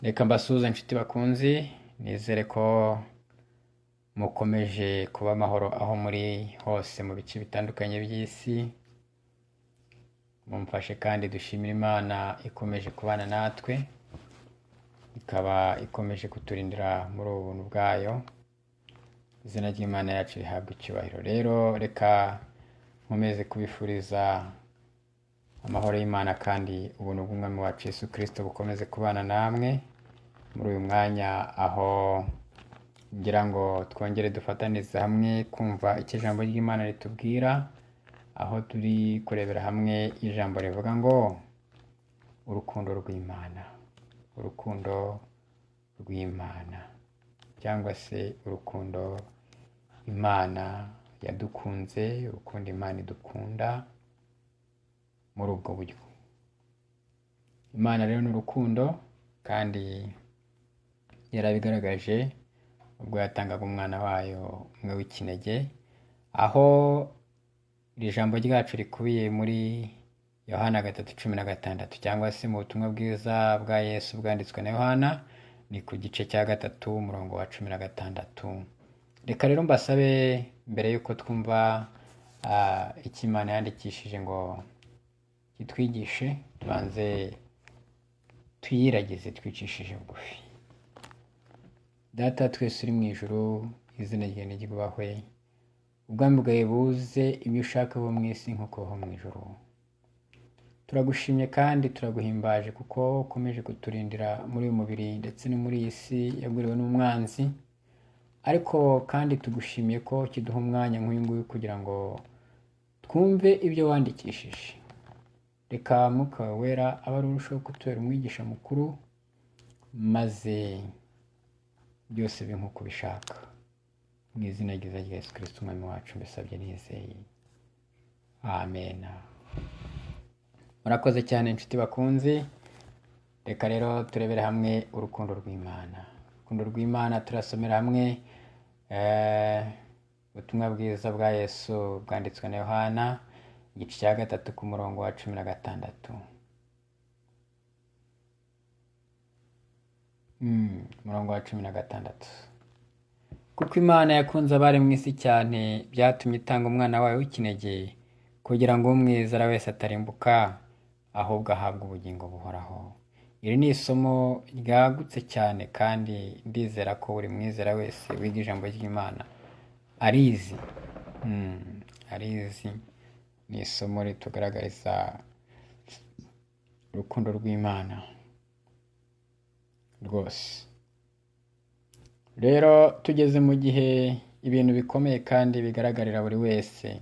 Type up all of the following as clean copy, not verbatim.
Reka mbasuhuze inshuti bakunzi, nizere ko mukomeje kuba amahoro aho muri hose mu bice bitandukanye by'isi. Mumfashe kandi dushimire Imana ikomeje kubana natwe, ikaba ikomeje kuturindira muri ubu buntu bwayo. Izina ry'Imana yacu rihabwa icyubahiro. Rero reka nkomeze kubifuriza amahoro y'Imana kandi ubuntu bw'Umwami wacu Yesu Kristo bukomeze kubana namwe muri uyu mwanya, aho ngira ngo twongere dufatanize hamwe kumva icyo ijambo ry'Imana ritubwira, aho turi kurebera hamwe ijambo rivuga ngo urukundo rw'Imana, urukundo rw'Imana cyangwa se urukundo Imana yadukunze, urukundo Imana idukunda muri ubwo buryo. Imana rero ni urukundo, kandi yarabigaragaje ubwo yatangaga umwana wayo umwe w'ikinege, aho iri jambo ryacu rikubiye muri Yohana 3:16 cyangwa se mu butumwa bwiza bwa Yesu bwanditswe na Yohana, ni ku gice cya 3 umurongo wa 16. Reka rero mbasabe mbere yuko twumva icyo Imana yandikishije ngo kitwigishe, tubanze tuyiragize twicishije bugufi. Data twese uri mu ijuru, izina ryawe niryubahwe, ubwami bwawe buze, ibyo ushaka bibe mu isi nk'uko bibaho mu ijuru. Turagushimye kandi turaguhimbaje kuko ukomeje kuturindira muri uyu mubiri ndetse no muri iyi si yaguriwe n'umwanzi, ariko kandi tugushimiye ko kiduha umwanya nk'uyu nguyu kugira ngo twumve ibyo wandikishije. Reka Mwuka wawe Wera abe ari urushaho kutubera umwigisha mukuru, maze byose bibe nk'uko ubishaka. Mu izina ryiza rya Yesu Kristo Umwami wacu mbisabye nizeye, amen. Murakoze cyane inshuti bakunzi. Reka rero turebere hamwe urukundo rw'Imana. Urukundo rw'Imana turasomera hamwe ubutumwa bwiza bwa Yesu bwanditswe na Yohana igice cya 3 ku murongo wa 16. Umurongo wa 16. Kuko Imana yakunze abari mu isi cyane, byatumye itanga umwana wayo w'ikinege, kugira ngo umwizera wese atarimbuka, ahubwo ahabwe ubugingo buhoraho. Iri ni isomo ryagutse cyane, kandi ndizera ko buri mwizera wese wiga ijambo ry'Imana arizi. Arizi. Ni isomo ritugaragariza urukundo rw'Imana rwose. Rero tugeze mu gihe ibintu bikomeye kandi bigaragarira buri wese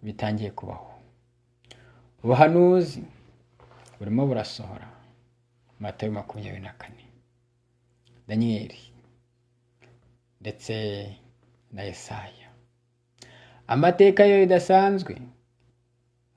bitangiye kubaho. Ubuhanuzi burimo burasohora. Matayo 24, Daniyeli ndetse na Yesaya. Amateka yo idasanzwe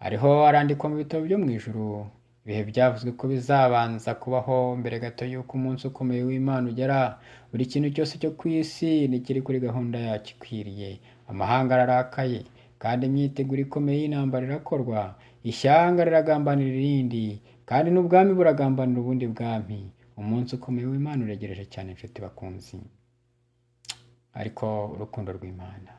ariho arandikwa mu bitabo byo mu ijuru. Ibihe byavuzwe ko bizabanza kubaho mbere gato y'uko umunsi ukomeye w'Imana ugera. Buri kintu cyose cyo ku isi nikiri kuri gahunda yacyo ikwiriye. Amahanga ararakaye, kandi imyiteguro ikomeye y'intambara irakorwa. Ishyanga riragambanira irindi, kandi n'ubwami buragambanira ubundi bwami. Umunsi ukomeye w'Imana uregereje cyane inshuti bakunzi. Ariko urukundo rw'Imana,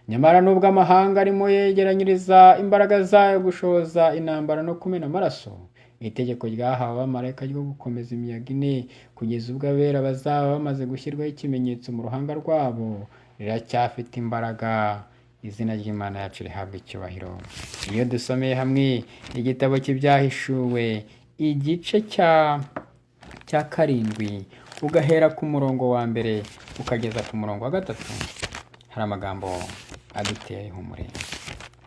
nyamara nubwo amahanga arimo yegeranyiriza imbaraga zayo gushoza intambara no kumena amaraso, itegeko ryahawe abamarayika ryo gukomeza imiyaga ine kugeza ubwo abera bazaba bamaze gushyirwaho ikimenyetso mu ruhanga rwabo riracyafite imbaraga. Izina ry'Imana yacu rihabwa icyubahiro. Iyo dusomeye hamwe igitabo cy'Ibyahishuwe igice cya 7 ugahera ku murongo wa 1 ukageza ku murongo wa 3, hari amagambo aduteye ihumure,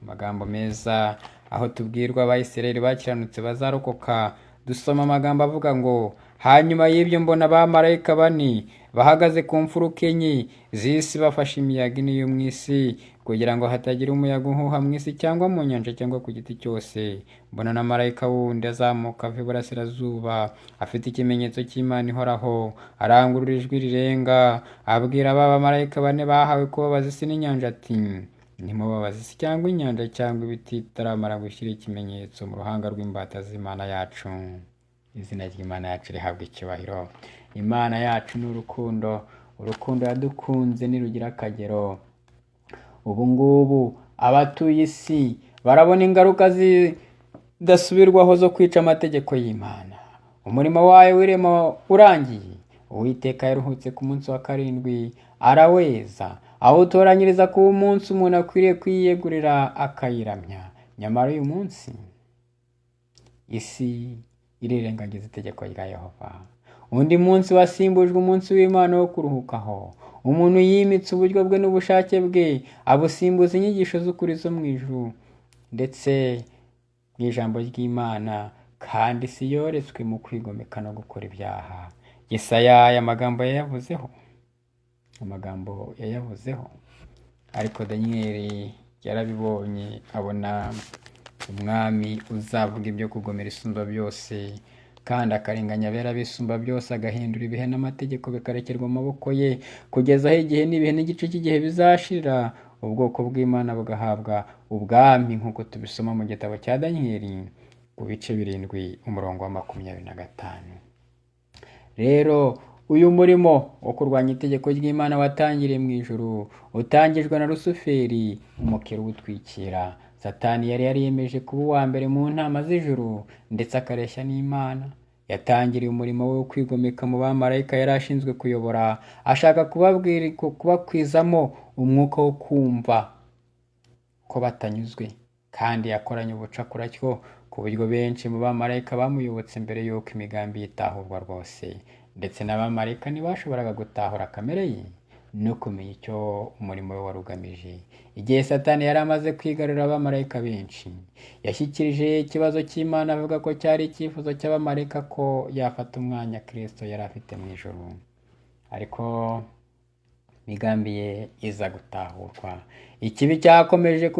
amagambo meza aho tubwirwa Abayisiraheli bakiranutse bazarokoka. Dusoma amagambo avuga ngo hanyuma y'ibyo mbona abamarayika bane bahagaze ku mfuruka enye z'isi, bafashe imiyaga ine yo mu isi, kugira ngo hatagira umuyaga uhuha mu isi cyangwa mu nyanja cyangwa ku giti cyose. Mbona na marayika wundi azamuka ava iburasirazuba, afite ikimenyetso cy'Imana ihoraho, arangurura ijwi rirenga, abwira ba bamarayika bane bahawe kubabaza isi n'inyanja ati ntimubabaze isi cyangwa inyanja cyangwa ibiti itaramara gushyira ikimenyetso mu ruhanga rw'imbata z'Imana yacu. Izina ry'Imana yacu rihabwa icyubahiro. Imana yacu ni urukundo, urukundo yadukunze nirugira akagero. Ubu ngubu abatuye isi barabona ingaruka zidasubirwaho zo kwica amategeko y'Imana. Umurimo wayo w'irema urangiye, Uwiteka yaruhutse ku munsi wa karindwi araweza, awutoranyiriza kuba umunsi umuntu akwiriye kwiyegurira akayiramya. Nyamara uyu munsi isi irirengagiza itegeko rya Yehova. Undi munsi wasimbujwe umunsi w'Imana wo kuruhukaho. Umuntu yimitse uburyo bwe n'ubushake bwe, abusimbuza inyigisho z'ukuri zo mu ijuru ndetse n'ijambo ry'Imana, kandi isi yoretswe mu kwigomeka no gukora ibyaha. Yesaya aya magambo yayavuzeho, amagambo yayavuzeho, ariko Daniyeli yarabibonye, abona umwami uzavuga ibyo kugomera Isumba byose, kandi akarenganya abera b'Isumba byose, agahindura ibihe n'amategeko bikarekerwa mu maboko ye, kugeza aho igihe n'ibihe n'igice cy'igihe bizashirira, ubwoko bw'Imana bugahabwa ubwami, nk'uko tubisoma mu gitabo cya Daniyeli ku bice 7 umurongo wa 25. Rero uyu murimo wo kurwanya itegeko ry'Imana watangiriye mu ijuru, utangijwe na Rusuferi umukera uwutwikira. Satani yari yariyemeje kuba uwa mbere mu ntama z'ijuru, ndetse akareshya n'Imana. Yatangiriye umurimo we wo kwigomeka mu bamarayika yari ashinzwe kuyobora, ashaka kubakwizamo umwuka wo kumva ko batanyuzwe, kandi yakoranye ubucakuracyo ku buryo benshi mu bamarayika bamuyobotse mbere y'uko imigambi yitahurwa rwose. Ndetse n'abamarayika ntibashoboraga gutahura kamere ye no kumenya icyo umurimo we wari ugamije. Igihe Satani yari amaze kwigarurira abamarayika benshi, yashyikirije ikibazo cy'Imana avuga ko cyari icyifuzo cy'abamarayika ko yafata umwanya Kristo yari afite mu ijuru. Ariko imigambi ye iza gutahurwa. Ikibi cyakomeje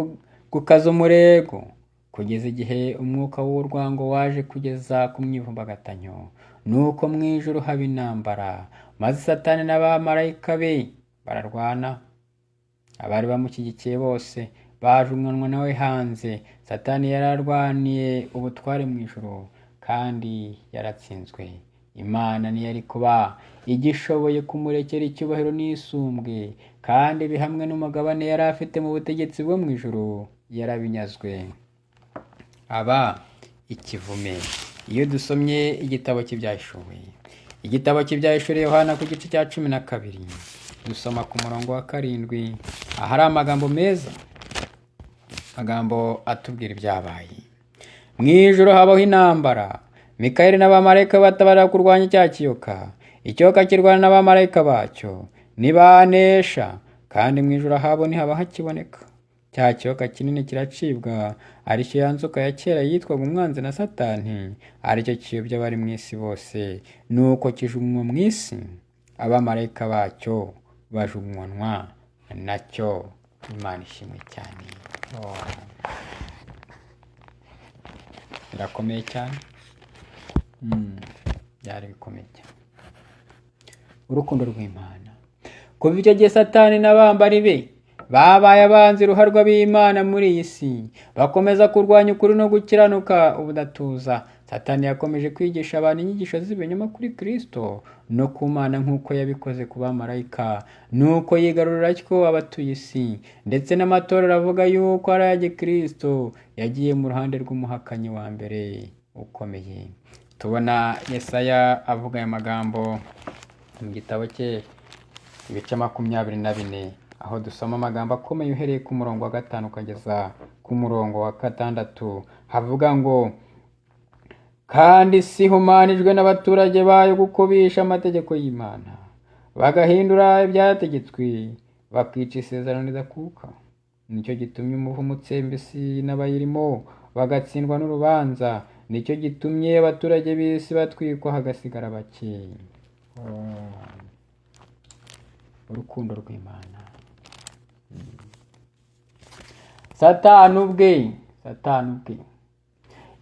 gukaza umurego kugeza igihe umwuka w'urwango waje kugeza ku myivumbagatanyo. Nuko mu ijuru haba intambara, maze Satani n'abamarayika be bararwana. Abari bamushyigikiye bose bajugunywa nawe hanze. Satani yararwaniye ubutware mu ijuru kandi yaratsinzwe. Imana ntiyari kuba igishoboye kumurekera icyubahiro n'isumbwe, kandi bihamwe n'umugabane yari afite mu butegetsi bwo mu ijuru yarabinyazwe, aba ikivume. Iyo dusomye igitabo cy'Ibyahishuwe, igitabo cy'Ibyahishuwe Yohana ku gice cya 12, dusoma ku murongo wa 7, ahari amagambo meza, amagambo atubwira ibyabaye. Mu ijuru habaho intambara, Mikayeli n'abamarayika batabara kurwanya cya kiyoka, ikiyoka kirwana n'abamarayika bacyo, nibanesha, kandi mu ijuru habo ntihaba hakiboneka. Cya kiyoka kinini kiracibwa, aricyo ya nzoka ya kera yitwaga umwanzi na Satani, aricyo kiyobya abari mu isi bose. Nuko kijugunywa mu isi, abamarayika bacyo bajugunywa nacyo. Imana ishimwe cyane. Birakomeye cyane, byari bikomeye cyane. Urukundo rw'Imana. Kuva icyo gihe Satani n'abambari be babaye abanzi ruharwa b'Imana muri iyi si, bakomeza kurwanya ukuri no gukiranuka ubudatuza. Satani yakomeje kwigisha abantu inyigisho z'ibinyoma kuri Kristo no ku Mana nk'uko yabikoze ku bamarayika. Nuko yigarurira atyo abatuye isi, ndetse n'amatorero avuga yuko ari aya Gikristo yagiye mu ruhande rw'umuhakanyi wa mbere ukomeye. Tubona Yesaya avuga aya magambo mu gitabo cye ibice 24, aho dusoma amagambo akomeye uhereye ku murongo wa 5 ukageza ku murongo wa 6, havuga ngo: kandi isi ihumanijwe n'abaturage bayo kuko bishe amategeko y'Imana, bagahindura ibyategetswe, bakica isezerano ridakuka. Nicyo gitumye umuvumo utsemba isi n'abayirimo bagatsindwa n'urubanza. Nicyo gitumye abaturage b'isi batwikwa hagasigara bake. Urukundo rw'Imana. Satani ubwe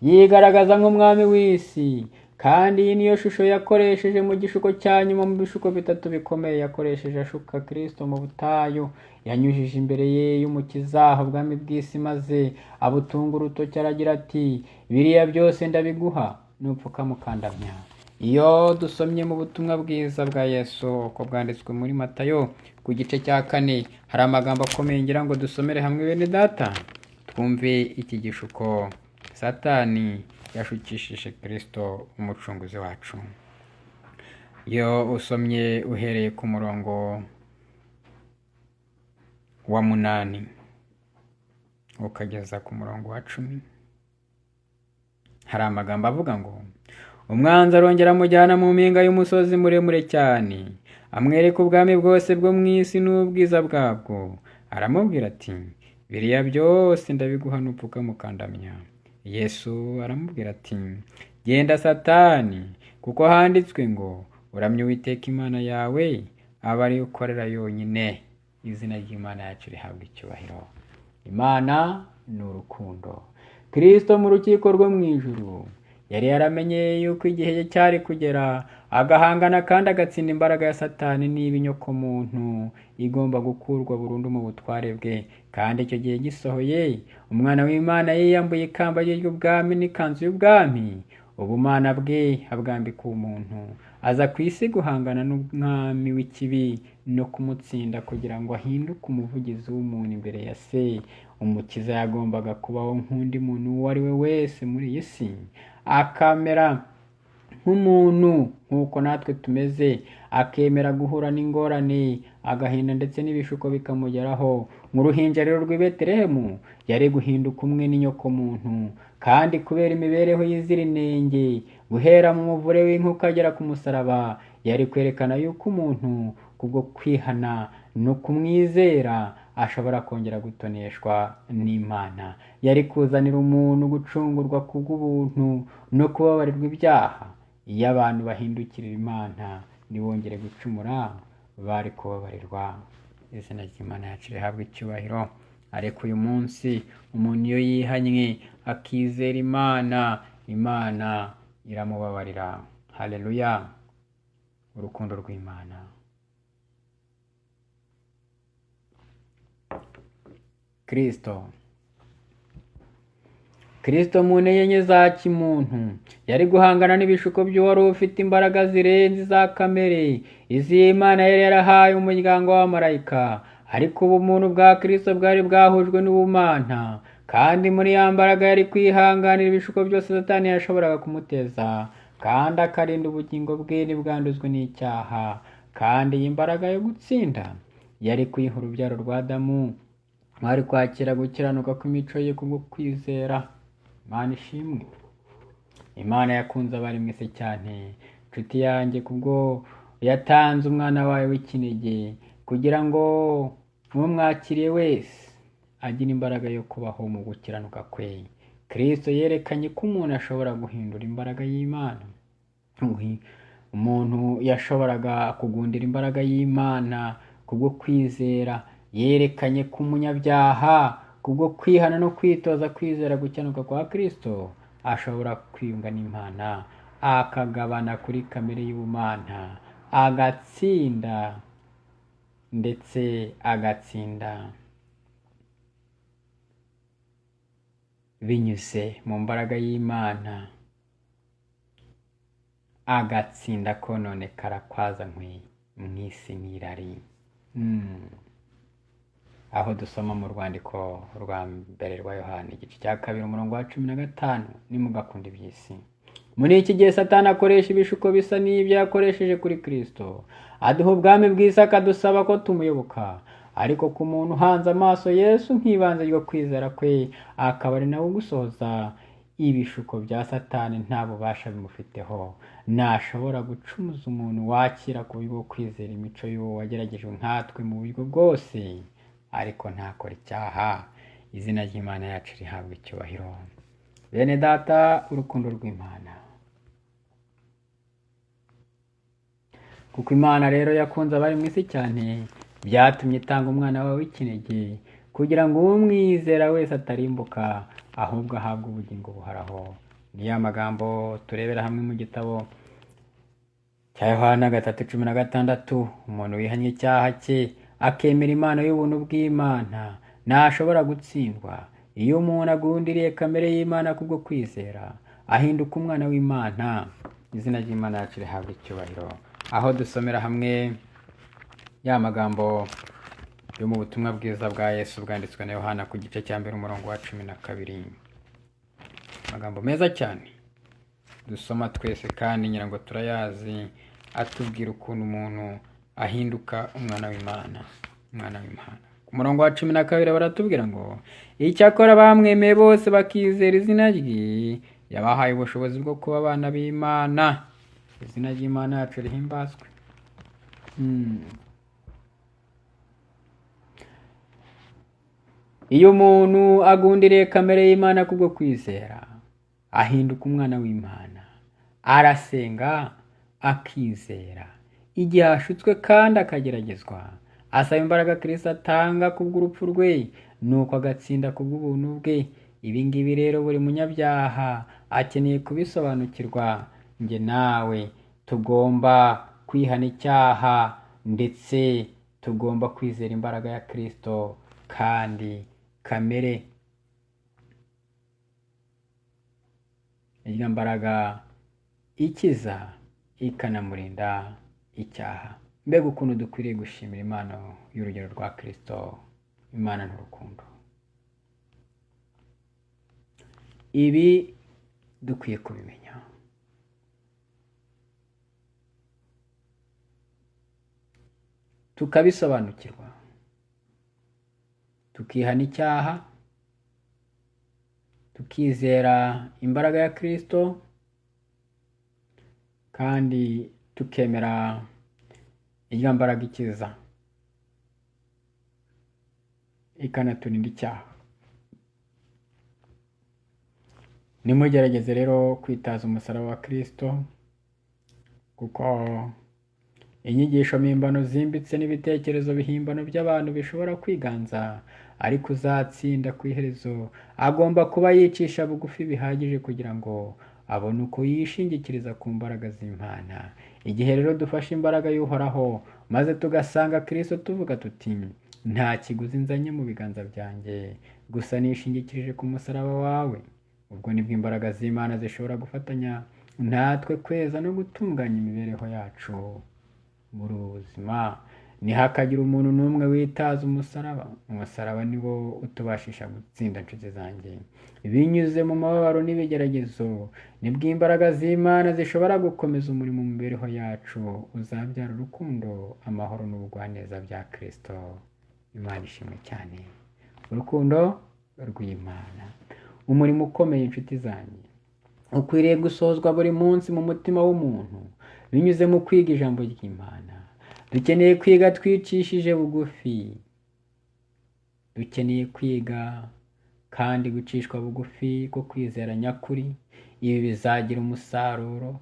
yigaragaza nk'umwami w'isi, kandi iyi niyo shusho yakoresheje mu gishuko cya nyuma mu bishuko 3 bikomeye yakoresheje ashuka Kristo mu butayu. Yanyujije imbere ye y'Umukiza ubwami bw'isi, maze abutunga urutoki aragira ati: biriya byose ndabiguha nupfukama ukandamya. Iyo dusomye mu butumwa bwiza bwa Yesu uko bwanditswe muri Matayo ku gice cya 4, hari amagambo akomeye ngira ngo dusomere hamwe bene data, twumve iki gishuko Satani yashukishije Kristo umucunguzi wacu. Iyo usomye uhereye ku murongo wa 8 ukageza ku murongo wa 10, hari amagambo avuga ngo: Umwanzi arongera amujyana mu mpinga y'umusozi muremure cyane, amwereka ubwami bwose bwo mu isi n'ubwiza bwabwo. Aramubwira ati: biriya byose ndabiguha nupfukama ukandamya. Yesu aramubwira ati: genda Satani, kuko handitswe ngo uramye Uwiteka Imana yawe, aba ariyo ukorera yonyine. Izina ry'Imana yacu rihabwa icyubahiro. Imana ni urukundo. Kristo mu rukiko rwo mu ijuru yari yaramenye yuko igihe cyari kugera agahangana kandi agatsinda imbaraga ya Satani niba inyokomuntu igomba gukurwa burundu mu butware bwe. Kandi icyo gihe gisohoye, umwana w'Imana yiyambuye ikamba rye ry'ubwami n'ikanzu y'ubwami, ubumana bwe abwambika umuntu, aza ku isi guhangana n'umwami w'ikibi no kumutsinda kugira ngo ahinduke umuvugizi w'umuntu imbere ya se. Umukiza yagombaga kubaho nk'undi muntu uwo ari we wese muri iyi si, akamera nk'umuntu nk'uko natwe tumeze, akemera guhura n'ingorane, agahinda ndetse n'ibishuko bikamugeraho. Mu ruhinja rero rw'i Betelehemu yari guhinduka umwe n'inyokomuntu, kandi kubera imibereho y'izira inenge, guhera mu muvure w'inka ukagera ku musaraba, yari kwerekana yuko umuntu kubwo kwihana no kumwizera ashobora kongera gutoneshwa n'Imana. Yari kuzanira umuntu gucungurwa kubw'ubuntu no kubabarirwa ibyaha. Iyo abantu bahindukirira Imana ntibongere gucumura, bari kubabarirwa. Izina ry'Imana yacu rihabwa icyubahiro. Ariko uyu munsi umuntu iyo yihanye akizera Imana, Imana iramubabarira. Haleluya! Urukundo rw'Imana. Kristo mu ntege nke za kimuntu yari guhangana n'ibishuko by'uwari ufite imbaraga zirenze iza kamere, iz'Imana yari yarahaye umuryango w'abamarayika. Ariko ubumuntu bwa Kristo bwari bwahujwe n'ubumana, kandi muri ya mbaraga yari kwihanganira ibishuko byose Satani yashoboraga kumuteza, kandi akarinda ubugingo bwe ntibwanduzwe n'icyaha. Kandi iyi mbaraga yo gutsinda yari kuyiha urubyaro rwa Adamu, mwari kwakira gukiranuka kw'imico ye kubwo kwizera. Imana ishimwe. Imana yakunze abari mwese cyane, nshuti yanjye, kubwo yatanze umwana wayo w'ikinege kugira ngo umwakiriye wese agire imbaraga yo kubaho mu gukiranuka kwe. Kristo yerekanye ko umuntu ashobora guhindura imbaraga y'Imana. Umuntu yashoboraga kugundira imbaraga y'Imana kubwo kwizera. Yerekanye ko umunyabyaha kubwo kwihana no kwitoza kwizera gukiranuka kwa Kristo ashobora kwiyunga n'Imana, akagabana kuri kamere y'ubumana, agatsinda ndetse agatsinda binyuze mu mbaraga y'Imana, agatsinda kononekara kwazanywe mu isi n'irari. Aho dusoma mu rwandiko rwa mbere rwa Yohana igice cya 2 umurongo wa 15, nimugakunda iby'isi. Muri iki gihe Satani akoresha ibishuko bisa n'ibyo yakoresheje kuri Kristo, aduha ubwami bw'isi akadusaba ko tumuyoboka. Ariko ku muntu uhanze amaso Yesu nk'ibanze ryo kwizera kwe, akaba ari nawe ugusohoza ibishuko bya Satani nta bubasha bimufiteho. Ntashobora gucumuza umuntu wakira ku buryo bwo kwizera imico y'uwo wageragejwe nkatwe mu buryo bwose, ariko ntakora icyaha. Izina ry'Imana yacu rihabwa icyubahiro. Bene data, urukundo rw'Imana. Kuko Imana rero yakunze abari mu isi cyane, byatumye itanga umwana wawe w'ikinege kugira ngo umwizera wese atarimbuka, ahubwo ahabwe ubugingo buhoraho. Ni ya magambo turebera hamwe mu gitabo cya Yohana 3:16. Umuntu wihannye icyaha cye akemera impano y'ubuntu bw'Imana ntashobora gutsindwa. Iyo umuntu agundiriye kamere y'Imana kubwo kwizera, ahinduka umwana w'Imana. Izina ry'Imana yacu rihabwa icyubahiro. Aho dusomera hamwe ya magambo yo mu butumwa bwiza bwa Yesu bwanditswe na Yohana ku gice cya 1 umurongo wa 12. Amagambo meza cyane dusoma twese kandi ngira ngo turayazi, atubwira ukuntu umuntu ahinduka umwana w'Imana. Umwana w'Imana. Ku murongo wa 12 baratubwira ngo icyakora bamwemeye bose bakizera izina rye, yabahaye ubushobozi bwo kuba abana b'Imana. Izina ry'Imana yacu rihimbazwe. Iyo umuntu agundiriye kamere y'Imana kubwo kwizera, ahinduka umwana w'Imana. Arasenga akizera. Igihe ashutswe kandi akageragezwa, asaba imbaraga Kristo atanga kubw'urupfu rwe, nuko agatsinda kubw'ubuntu bwe. Ibi ngibi rero buri munyabyaha akeneye kubisobanukirwa. Njye nawe tugomba kwihana icyaha, ndetse tugomba kwizera imbaraga ya Kristo kandi kamere irya mbaraga ikiza ikanamurinda icyaha. Mbega ukuntu dukwiriye gushimira Imana y'urugero rwa Kristo. Imana n'urukundo. Ibi dukwiye kubimenya. Tukabisobanukirwa, tukihana icyaha, tukizera imbaraga ya Kristo, kandi tukemera irya mbaraga ikiza ikanaturinda icyaha. Nimugerageze rero kwitaza umusaraba wa Kristo, kuko inyigisho mpimbano zimbitse n'ibitekerezo bihimbano by'abantu bishobora kwiganza, ariko uzatsinda ku iherezo agomba kuba yicisha bugufi bihagije kugira ngo abone uko yishingikiriza ku mbaraga z'Imana. Igihe rero dufashe imbaraga y'Uhoraho maze tugasanga Kristo tuvuga tuti nta kiguzi nzanye mu biganza byanjye, gusa nishingikirije ku musaraba wawe, ubwo nibwo imbaraga z'Imana zishobora gufatanya natwe kweza no gutunganya imibereho yacu muri ubu buzima. Ntihakagira umuntu n'umwe witaza umusaraba. Umusaraba ni wo utubashisha gutsinda, inshuti zanjye. Binyuze mu mababaro n'ibigeragezo, nibwo imbaraga z'Imana zishobora gukomeza umurimo mu mibereho yacu, uzabyara urukundo, amahoro n'ubugwaneza bya Kristo. Imana ishimwe cyane. Urukundo rw'Imana, umurimo ukomeye, inshuti zanjye, ukwiriye gusozwa buri munsi mu mutima w'umuntu binyuze mu kwiga ijambo ry'Imana. Dukeneye kwiga twicishije bugufi. Dukeneye kwiga kandi gucishwa bugufi ko kwizera nyakuri. Ibi bizagira umusaruro.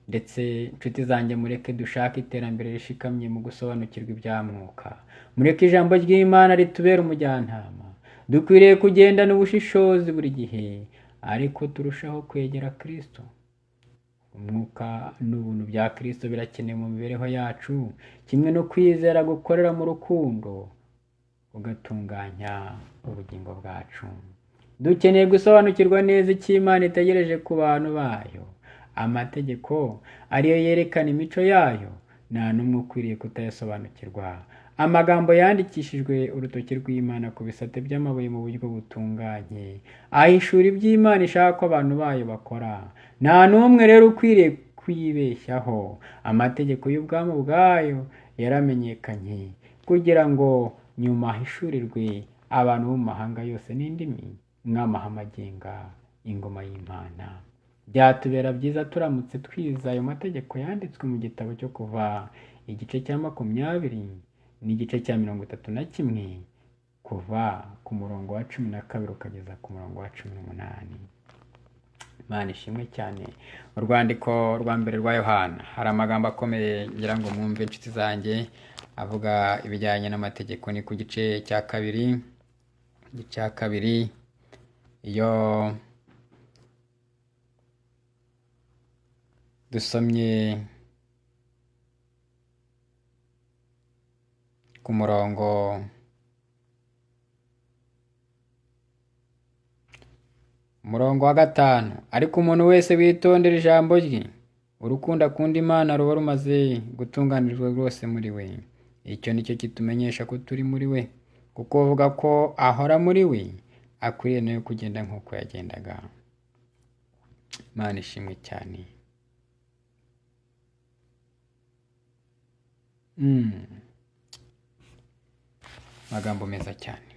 Ndetse inshuti zanjye, mureke dushake iterambere rishikamye mu gusobanukirwa ibya mwuka. Mureke ijambo ry'Imana ritubere umujyanama. Dukwiriye kugendana ubushishozi buri gihe, ariko turushaho kwegera Kristo. Umwuka n'ubuntu bya Kristo birakenewe mu mibereho yacu, kimwe no kwizera gukorera mu rukundo ugatunganya ubugingo bwacu. Dukeneye gusobanukirwa neza icyo Imana itegereje ku bantu bayo. Amategeko ariyo yerekana imico yayo, nta n'umwe ukwiriye kutayasobanukirwa. Amagambo yandikishijwe urutoki rw'Imana ku bisate by'amabuye mu buryo butunganye, ahishura iby'Imana ishaka ko abantu bayo bakora. Nta n'umwe rero ukwiriye kwibeshyaho. Amategeko y'ubwami bwayo yaramenyekanye kugira ngo nyuma ahishurirwe abantu bo mu mahanga yose n'indimi nk'amahame agenga ingoma y'Imana. Byatubera byiza turamutse twize ayo mategeko yanditswe mu gitabo cyo Kuva igice cya 20 n'igice cya 31, kuva ku murongo wa 12 ukageza ku murongo wa 18. Imana ishimwe cyane. Urwandiko rwa mbere rwa Yohana, hari amagambo akomeye ngira ngo mwumve, inshuti zanjye, avuga ibijyanye n'amategeko. Ni ku gice cya 2, igice cya 2, iyo dusomye ku murongo Umurongo wa 5: ariko umuntu wese witondera ijambo rye, urukundo akunda Imana ruba rumaze gutunganirizwa rwose muri we. Icyo nicyo kitumenyesha ko turi muri we, kuko uvuga ko ahora muri we akwiriye nawe kugenda nk'uko yagendaga. Imana ishimwe cyane. Amagambo meza cyane.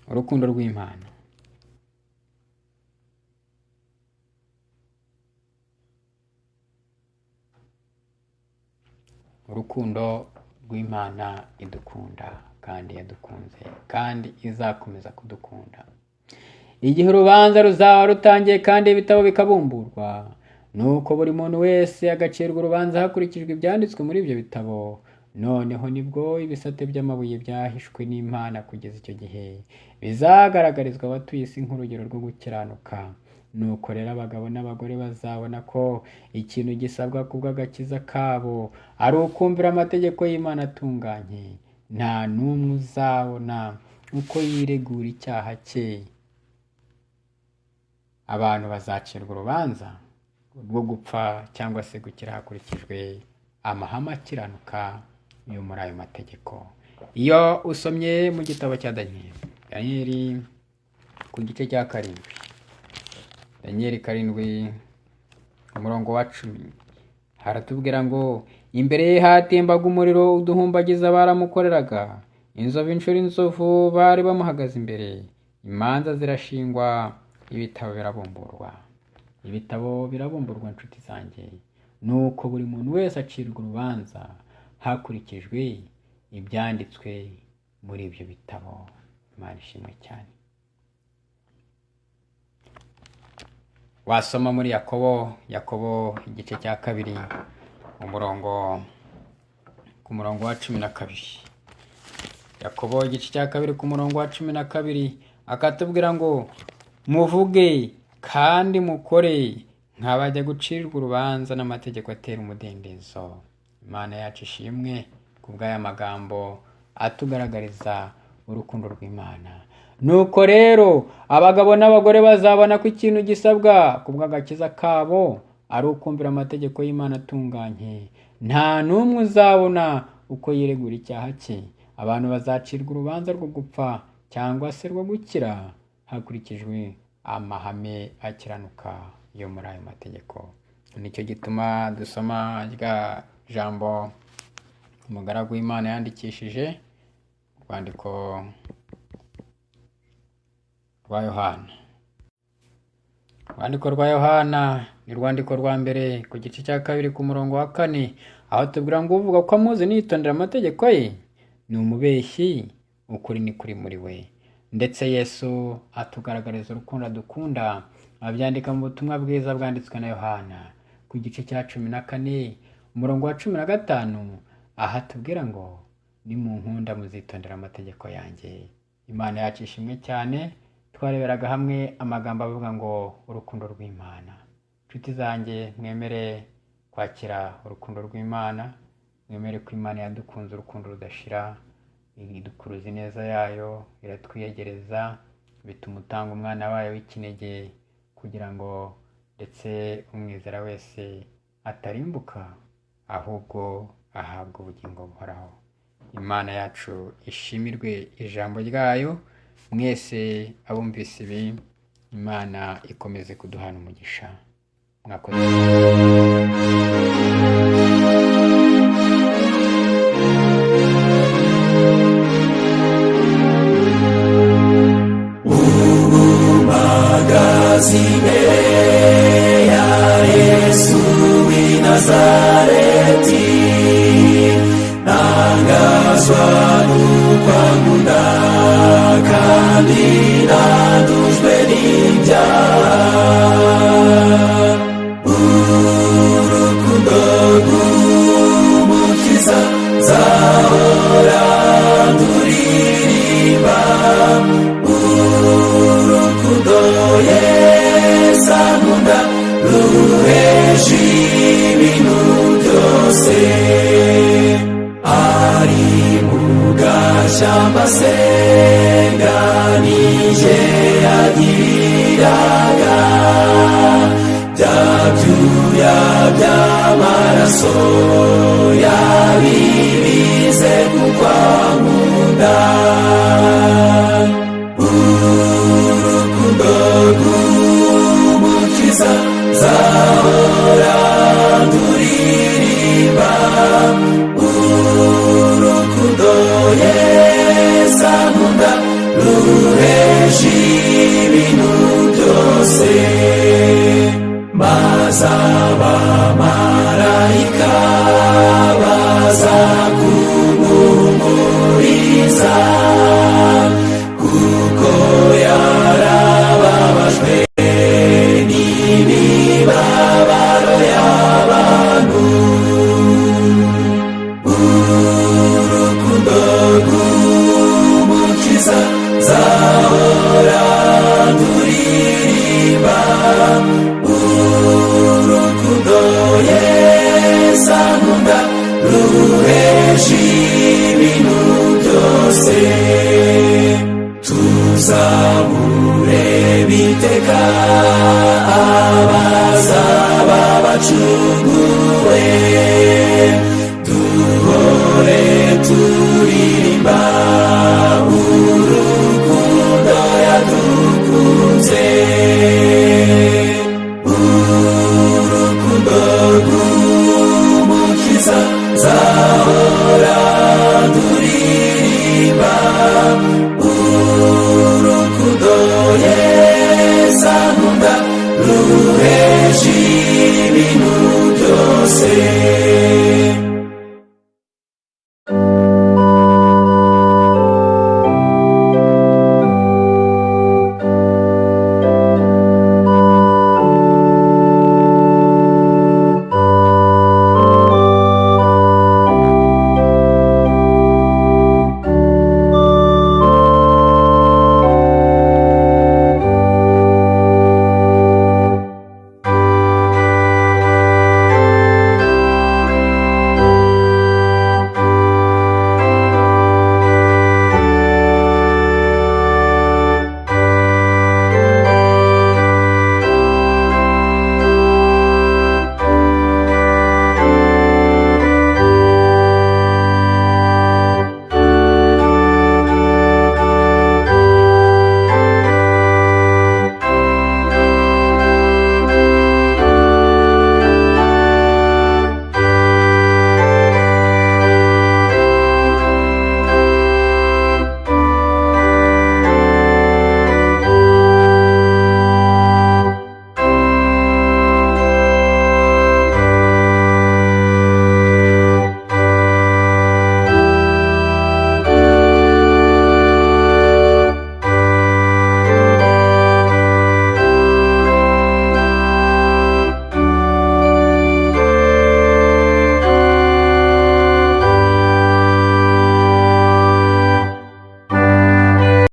Urukundo rw'Imana. Urukundo rw'Imana idukunda kandi yadukunze kandi izakomeza kudukunda. Igihe urubanza ruzaba rutangiye kandi ibitabo bikabumburwa, nuko buri muntu wese agacirwa urubanza hakurikijwe ibyanditswe muri ibyo bitabo. Noneho nibwo ibisate by'amabuye byahishwe n'Imana kugeza icyo gihe bizagaragarizwa abatuye isi nk'urugero rwo gukiranuka. Nuko rero abagabo n'abagore bazabona ko ikintu gisabwa kubw'agakiza kabo ari ukumvira amategeko y'Imana atunganye. Nta n'umwe uzabona uko yiregura icyaha cye. Abantu bazacirwa urubanza rwo gupfa cyangwa se gukira hakurikijwe amahame akiranuka yo muri ayo mategeko. Iyo usomye mu gitabo cya Daniyeli, Daniyeli ku gice cya 7, Daniyeli 7 umurongo wa 10, haratubwira ngo imbere ye hatembaga umuriro uduhumbagiza baramukoreraga, inzovu inshuro inzovu bari bamuhagaze imbere, imanza zirashingwa, ibitabo birabumburwa. Ibitabo birabumburwa nshuti zanjye. Nuko buri muntu wese acirwa urubanza hakurikijwe ibyanditswe muri ibyo bitabo. Imana ishimwe cyane. Wasoma muri Yakobo, Yakobo igice cya 2 umurongo ku murongo wa 12. Yakobo igice cya 2 ku murongo wa 12 akatubwira ngo muvuge kandi mukore nk'abajya gucirwa urubanza n'amategeko atera umudendezo. Imana yacu ishimwe kubw'aya magambo atugaragariza urukundo rw'Imana. Nuko rero abagabo n'abagore bazabona ko ikintu gisabwa kubw'agakiza kabo ari ukumvira amategeko y'Imana atunganye. Nta n'umwe uzabona uko yiregura icyaha cye. Abantu bazacirwa urubanza rwo gupfa cyangwa se rwo gukira hakurikijwe amahame akiranuka yo muri ayo mategeko. Nicyo gituma dusoma rya jambo umugaragu w'Imana yandikishije urwandiko rwa Yohana. Urwandiko rwa Yohana ni urwandiko rwa mbere ku gice cya 2 ku murongo wa 4, aho tubwira ngo uvuga ko amuzi nitondera amategeko ye ni umubeshyi, ukuri ni kuri muri we. Ndetse Yesu atugaragariza urukundo adukunda, abyandika mu butumwa bwiza bwanditswe na Yohana ku gice cya 14 umurongo wa 15, aha tubwira ngo nimunkunda muzitondera amategeko yanjye. Imana yacu ishimwe cyane. Twareberaga hamwe amagambo avuga ngo urukundo rw'Imana. Nshuti zanjye, mwemere kwakira urukundo rw'Imana, mwemere ko Imana yadukunze urukundo rudashira, idukuruza ineza yayo, iratwiyegereza, bituma utanga umwana wayo w'ikinege kugira ngo ndetse umwizera wese atarimbuka ahubwo ahabwa ubugingo buhoraho. Imana yacu ishimirwe ijambo ryayo. Mwese abumvise ibi, Imana ikomeze kuduhana umugisha. Mwakoze. Mpagaze imbere ya Yesu w'i Nazareti, ntangazwa n'uko ankunda kandi nandujwe n'ibyaha. Urukundo rw'Umukiza nzahora nduririmba, urukundo Yesu ankunda ruhesha ibintu byose. Ari mu Ibyuya by'amaraso yabibize kuko ankunda. Urukundo rw'Umukiza nzahora nduririmba. Urukundo Yesu ankunda ruhesha ibintu byose, maze abamarayika baza kumuhumuriza, kuko yarababajwe n'imibabaro y'abantu. Urukundo rw'Umukiza nzahora nduririmba. Urukundo Yesu ankunda ruhesha ibintu byose. Tuzamure biteka abazaba bacunguwe, duhore turirimba urukundo yadukunze. Urukundo rw'Umukiza nzahora nduririmba. Urukundo Yesu ankunda ruhesha ibintu byose.